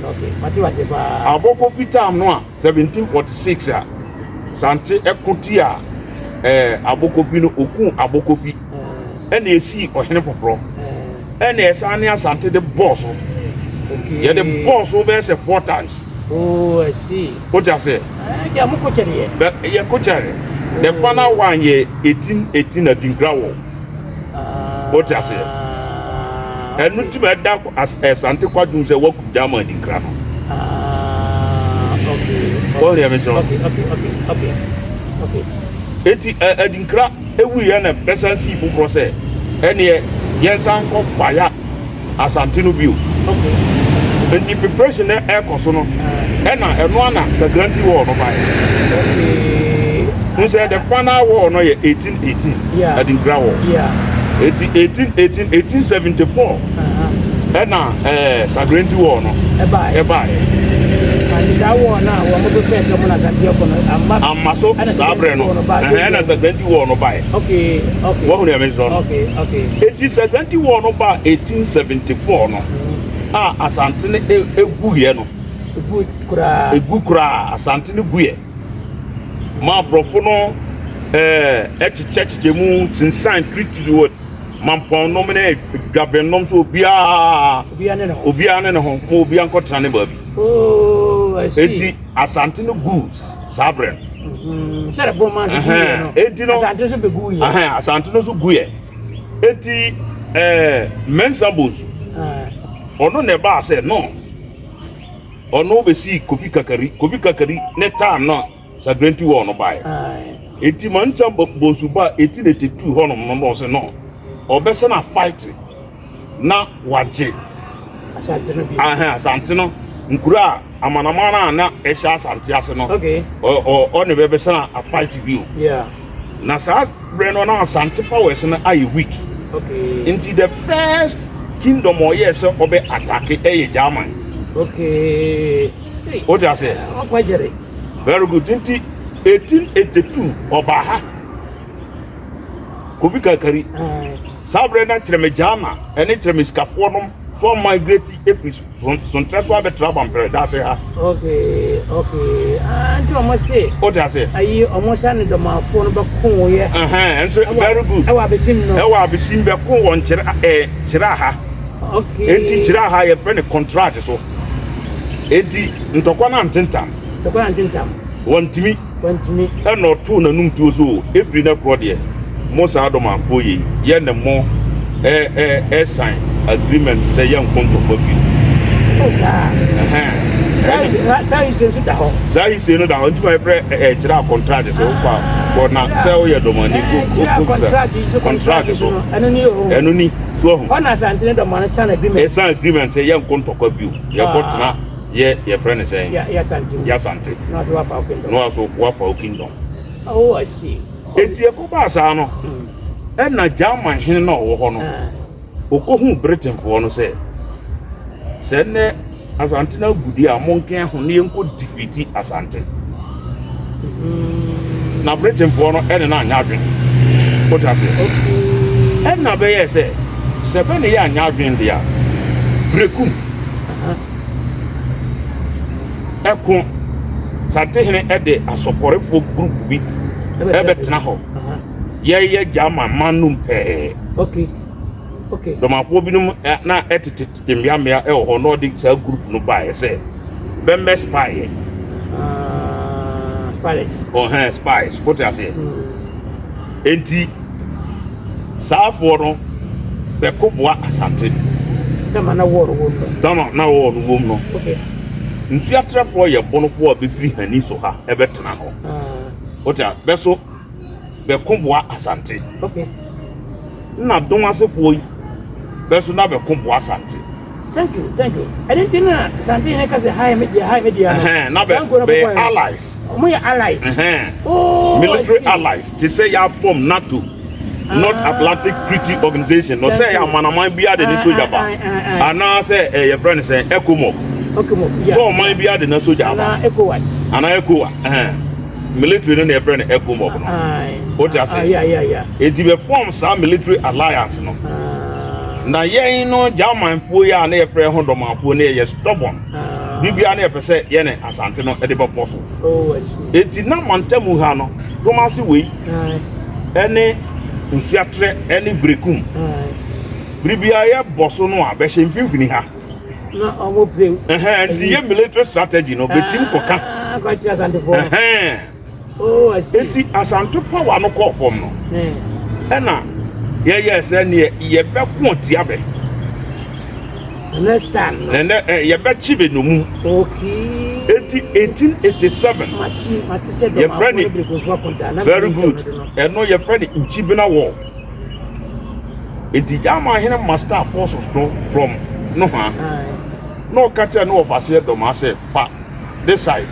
Okay. Mate wase paa. Abɔkɔ fitam no a 1746 a Sante ɛko tia ɛɛ Abɔkɔfi no, okuu Abɔkɔfi ɛna esii ɔhene foforɔ ɛna ɛsan ne Asante de bɔɔ so. Yɛde bɔɔ so bɛyɛ sɛ four times. Oh, I see. Wote aseɛ? Ɛɛ, mo ko kyɛreɛ. Bɛ yɛ ko kyɛre. The final one yɛ 1818 Adinkra War. Wote aseɛ? Ɛno nti ma ɛda Asante kwadwom sɛ waku German Adinkra no. Okay. Wɔn deɛ mekyerɛ. Okay. Eti Adinkra ewuiɛ na bɛsan sii foforɔ sɛ ɛneɛ yɛnsan nkɔ fire Asante no bio. Okay. Nti preparation na ɛkɔ so no ɛna ɛno ana Sagranti War no baeɛ. Okay. N sɛ the final war no yɛ 1818 Yeah. Adinkra War. Eti 1818 1874 ɛna Sagranti War no Ɛbaeɛ. ɛbaeɛ. Ati saa war no a wɔn mo prepare sɛ wɔn na Asante ɛkɔ no amma. Amma so Ɛna saa berɛ no Sagranti War no baeɛ. ɛhɛn ɛna Sagranti War no baeɛ. Okay. Wɔhu nea mekyerɛ no. Okay. Eti Sagranti War no baa 1874 no a Asante no eguiɛ no. Egu koraa. Egu koraa, Asante no guiɛ. Ma aborɔfo no ɛkyekyɛkyekyɛ mu sinsan treaties wɔ Mampɔn nom ne Dwaben nom so obiara Obiara ne ne ho. Obiara ne ne ho ma obiara nkɔtena ne baabi. Oh, I see. Eti Asante no gu saa berɛ no. Sɛdeɛ Borɔma nso guiɛ no. Eti no Asante nso bɛgu yɛ. Ɛhɛn, Asante no nso guiɛ. Eti Mensah Bonsu ɔno na ɛbaa sɛ no ɔno bɛsii Kofi Kakari. Kofi Kakari ne time no Sagranti War no baeɛ. Eti Mensah Bonsu baa 1882 hɔnom no na ɔsɛ no ɔbɛsɛ na fight na wagye Asante no bi. Ahɛn, Asante no nkuro a amanaman a na ɛhyɛ Asante ase no ɔne bɛbɛsɛ na afight bio. Na saa berɛ no na Asante powers no ayɛ weak. Nti the first kingdom ɔyɛɛ sɛ ɔbɛ attack ɛyɛ German. Hey. Wote aseɛ? Ɔkɔ agyere. Very good. Nti 1882 ɔbaa ha. Kofi Kakari. Saa berɛ na Kyerɛmɛ Gyama ɛne Kyerɛmɛ sikafoɔ nom so migrate efiri Sontrɛ so abɛtena Bampere daase ha. Okay. Ah, nti ɔmo se. Wote aseɛ? Ayi ɔmo sa ne dɔmafoɔ no bɛko yɛ. Ɛhɛn, nso very good. Ɛwɔ abesim no. Ɛwɔ abesim bɛko wɔn kyerɛ kyerɛ ha. Okay. Enti kyerɛ ha yɛfrɛ no contract so. Enti ntɔkwa no antentam. Ntɔkwa no antentam. Wɔntumi. Wɔntumi. Ɛna ɔtoo n'anum tuo so efiri ne korɔ deɛ mo saa dɔmafoɔ yi yɛ ne mo ɛsan agreement sɛ yɛ nko ntɔkwa bio. Oh saa. Ɛhɛn. Saa history nso da hɔ. Saa history no da hɔ nti ma yɛfrɛ kyerɛ a contract so kɔ kɔ na sɛ woyɛ dɔmani ko ko sɛ contract so. Ɛno ni o. Ɛno ni so ɔho. Hɔ na Asante ne dɔmɔ no san agreement. Ɛsan agreement sɛ yɛ nko ntɔkwa bio yɛkɔ tena yɛ yɛfrɛ ne sɛn. Yɛ Asante. Yɛ Asante. Na waso wafa wo kingdom. Na waso wafa wo kingdom. Oh, I see. Eti ɛkɔbaa saa no ɛna German hene na ɔwɔ hɔ no okohu Britainfoɔ no sɛ sɛ nnɛ Asante no agudi a monka ho na yɛnkɔ defeat Asante. Na Britainfoɔ no ɛne no anyɛ adwene. Wote aseɛ? Ɛna bɛyɛ sɛ sɛ bɛ ne yɛ anyɛ adwene deɛ a Brekum ɛko Santehene ɛde asɔkɔrefoɔ group bi ɛbɛtena hɔ. Yɛyɛ German man no pɛɛ. Okay. Dɔmafoɔ binom na ɛtete tete mmeammea ɛwɔ hɔ na ɔde saa group no baeɛ sɛ bɛmmɛ spy yɛ. Spies. Ɔhɛn, spies. Wote aseɛ? Enti saafoɔ no bɛko boa Asante. Tama na wɔɔro wɔm no. Tama na wɔɔro wɔm no. Okay. Nsuatrɛfoɔ yɛ bonofoɔ a bɛfiri Hani so ha ɛbɛtena hɔ. Wote a bɛso bɛko boa Asante. Okay. Na dɔn asefoɔ yi bɛso na bɛko boa Asante. Thank you, thank you. Ɛno nti na Asantehene ka sɛ ha yɛ me dea, ha yɛ me dea no. Ɛhɛn, na Saa bɛ nkuro no bɛyɛ kɔkɔɛ no, allies. wɔn yɛ allies. Ɛhɛn. Oh, I Military see. allies te sɛ yɛafɔm NATO, North Atlantic Treaty Organization no, sɛ Thank ɛyɛ you. amanaman biara de ne Ah, sogya ba. ah, ah, ah. Anaasɛ eh, yɛfrɛ no sɛ ECOMOG. Okay, mo, yeah. Sɛ ɔman biara de ne sogya ba. Anaa ECOWAS. Anaa ECOWAS. Ɛhɛn. Military no na yɛfrɛ no ECOMOG no. Aye. Wote ase? Ah, yeah, yeah, yeah. Enti bɛfɔm saa military alliance no. Ah, Na yɛn no Germanfoɔ yi a na yɛfrɛ ho Dɔmanfoɔ no yɛyɛ stubborn. ah. Biribiara na yɛpɛ sɛ yɛne Asante no de bɛbɔ so. Oh, I see. Enti na mantamu ha no, Domase wei Aye, ne Nsuatrɛ ne Berekum. aye. Biribiara yɛbɔ so no a, bɛhyɛ mfimfini ha. Na ɔmo pere. Ɛhɛn, nti yɛ military strategy no, bɛtim kɔka. Ah, kɔkyerɛ Asantefoɔ. Ɛhɛn. Oh, I see. Enti Asante power no kɔɔ fam no, Eh. ɛna yɛyɛɛ sɛ neɛ yɛbɛko atia bɛ. The next time no. Ɛnɛ ɛ yɛbɛkye bɛ nnommum. Okay. Enti 1887. Mate mate sɛ Yɛfrɛ dɔmafo ne ne berekumfo akontaa na very menim sɛ good. ɔno de no. Ɛno yɛfrɛ no Nkyibena War. Enti German hene master forces no from nohoa. Aye. Na ɔka kyerɛ ne wɔfaseɛ dɔmaa sɛ fa this side.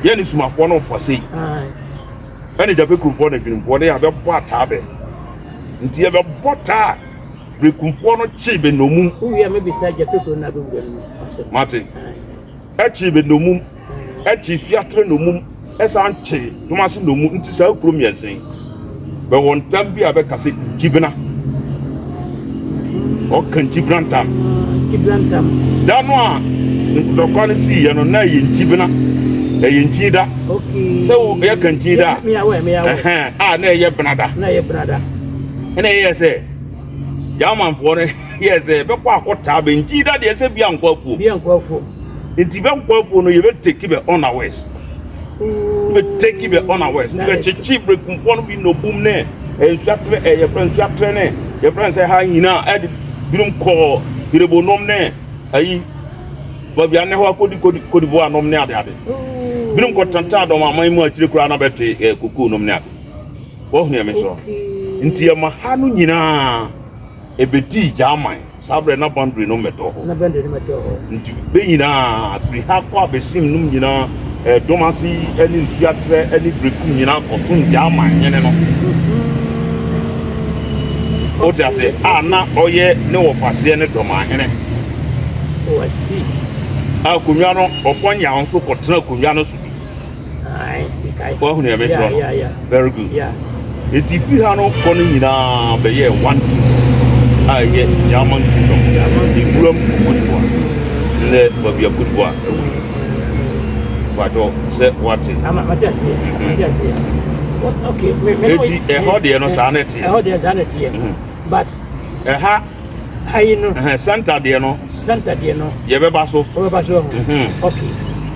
Yɛne Sumafoɔ no fa sei. Aye. Ɛne Gyapekurumfoɔ ne Adwenimfoɔ ne yɛabɛbɔ ataa bɛ. Nti yɛbɛbɔ taa a Berekumfoɔ no kyee bɛ nnommum. Wowie a mɛbisa Gyapekuro no abɛwura no mu asɛm. Mate. Aye. Ɛkyee bɛ nnommum. Ɛkyee Suaterɛ nnommum. Ɛsan kyee Domase nnommum. Nti saa kuro mmiɛnsa yi, bɛwɔ ntam bi a bɛka sɛ Nkyibena. Ɔka Nkyibena ntam. Nkyibena ntam. Da no a ntɔkwa no siiɛ no, na ɛyɛ Nkyibena. Ɛyɛ Nkyin da. Okay. Sɛ wo yɛka Nkyin da a, Me awɛ, me awɛ. ɛhɛn, a na ɛyɛ Benada. Na ɛyɛ Benada. Ɛna ɛyɛ sɛ Germanfoɔ no yɛɛ sɛ yɛbɛkɔ akɔtaa bɛ Nkyin da deɛ sɛ bia nkɔ afuom. Bia nkɔ afuom. Nti bɛnkɔ afuo no yɛbɛteki bɛ unawares. Bɛteki bɛ unawares. Bɛkyekye berekumfoɔ no bi nnɔbum ne nsuatrɛ ɛ yɛfrɛ nsuatrɛ ne yɛfrɛ no sɛ ha nyinaa ɛde binom kɔɔ Yerebonom ne ayi baabi a ne hɔ akɔdi kɔdi Cote nom ne ade ade. Binom kɔtenatena dɔm aman mu akyire koraa na bɛte ɛ kokoo nom ne ade. Wɔhunu ɛme so. Nti ɛma ha no nyinaa ɛbɛdii German. Saa berɛ na boundary no mmɛtɔ hɔ. Na boundary no mmɛtɔ hɔ. Nti bɛ nyinaa, firi ha kɔ abɛsim nom nyinaa, eh, Domase ne Nsuatrɛ ne Berekum nyinaa kɔsom German hene no. Wote ase? A na ɔyɛ ne wɔfaseɛ ne Dɔmahene. Oh, I see. A akonnwa no, Ɔpɔnyaw nso kɔtena akonnwa no so bi. Wahu nea mekyerɛ no? Very good. Eti firi ha no kɔ no nyinaa bɛyɛɛ one kingdom a ɛyɛ German kingdom. Ewuram Cote d'Ivoire. Nnɛ baabi a Cote d'Ivoire ɛwɔ yi. Watɔ sɛ wate. Eti ɛhɔ deɛ no saa na ɛteɛ. Ɛhɔ deɛ saa na ɛteɛ. But ɛha Ha yi no. Ɛhɛn, center deɛ no. Center deɛ no. Yɛbɛba so. Wɔbɛba so ɛho. Mhm. Okay.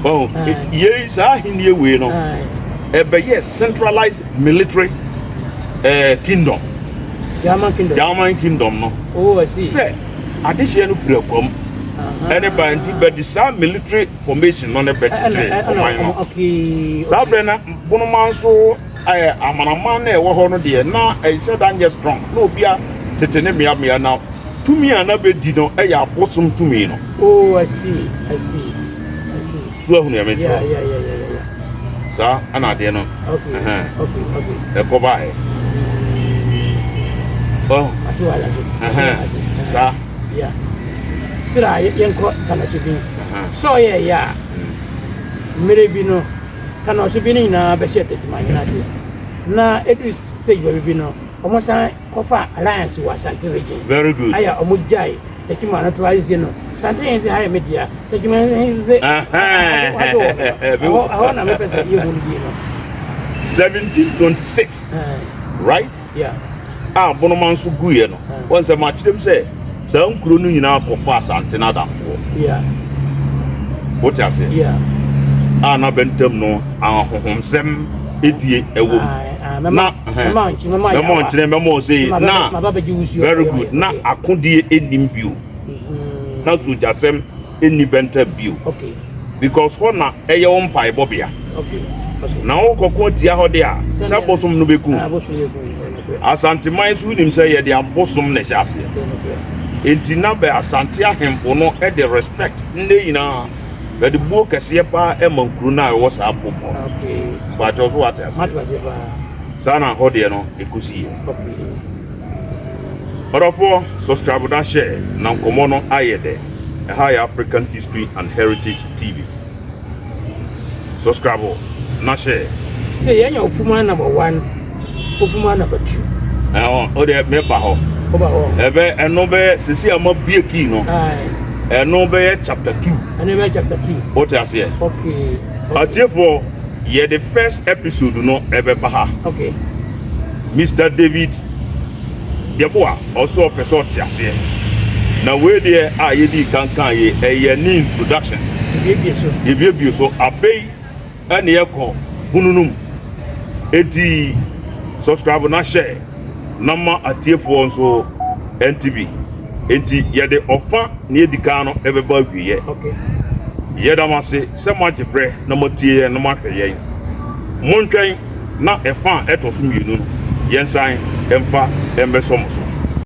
Ɔho, yei saa ahennie wei no, ɛbɛyɛ centralized military eh, kingdom. German kingdom. German kingdom no. Oh, I see. Sɛ adehyeɛ no firi akwam ɛne ba nti bɛde saa military formation no ne bɛkyekyere ɔman no. Saa berɛ na bonoma nso Ɛɛ amanaman no a ɛwɔ hɔ no deɛ, na ɛnhyɛ da nyɛ strong. Na obia tete ne mmeammea, na tumi a na bɛdi no yɛ abosom tumi no. Oh, I see, I see, I see. So ahu nea mekyerɛ? Yeah, yeah, yeah, yeah, yeah. Saa ɛna adeɛ no. Okay, okay, okay. Ɛkɔ baeɛ. Oh. Ate wa ase. Ɛhɛn. Saa. Yeah. Sira yɛnkɔ Tanaso bin. Sɛ ɔyɛ yɛ a, mmerɛ bi no. Ka na ɔso bi no nyinaa bɛhyɛ Techiman ase. Na edu stage baabi bi no, wɔn san kɔfa alliance wɔ Asante region. Very good. Ayɛ wɔn gyae Techiman no to ayɛ se no. Asante yɛn se ha yɛ me dea. Techiman yɛn se ɛhɔ ɛhɔ na mepɛ sɛ yɛ hu no yie no. 1726 right? Yeah. A Bonoma nso guiɛ no, wɔn sɛ makyerɛ mu sɛ saa nkuro no nyinaa kɔfa Asante no adamfoɔ. Yeah. Wote aseɛ? Yeah. A na bɛntam no ahohomsɛm edie ɛwɔ mu. Na mɛma ɔnkyerɛ mɛma ɔsɛ na very good na akodie enim bio. Mm-hmm. Na sogyasɛm nni bɛnta bio. Okay. Because hɔ na ɛyɛ wo mpaebɔ bea. Okay. Okay. Na wokɔko atia hɔ de a, sɛ abosom no bɛku. Ah, Asanteman nso wonim sɛ yɛde abosom na ɛhyɛ aseɛ. Enti na bɛ Asante ahemfo no de respect nnɛ nyinaa bɛde buo kɛseɛ paa ma nkuro no a ɛwɔ saa bom hɔ no. Mpakyɛw so wate aseɛ? Saa na hɔ deɛ no ɛkɔsiiɛ. Ɔdɔfoɔ, subscribe na share na nkɔmmɔ no ayɛ dɛ. Ɛha yɛ African History and Heritage TV. Subscribe na share. Sɛ yɛnya Ofuma number 1, Ofuma number 2. Ɛhɔ, o deɛ meba hɔ. Woba hɔ. Ɛbɛ ɛno bɛyɛ sisi a ma bie kii no. Ɛno bɛyɛ chapter 2. Ɛno bɛyɛ chapter 2. Wote aseɛ? Okay. Atiefoɔ, yɛde first episode no ɛbɛba ha. Okay. Mr. David Yeboah ɔsɛ ɔpɛ sɛ ɔte aseɛ. Na wei deɛ a yɛdii kan kan yi ɛyɛ ne introduction. Yɛbiebie so. Yɛbiebie so. Afei ɛne yɛkɔ bunu no mu. Enti subscribe na share na ma atiefoɔ nso ɛnte bi. Enti yɛde ɔfa nea edi kan no ɛbɛba awieɛ. Okay. Yɛda mo ase sɛ moagye berɛ na moatie yɛn na moahwɛ yɛn. Montwɛn na ɛfa a ɛtɔ so mmienu no yɛnsan mfa mmɛsɔ mo so.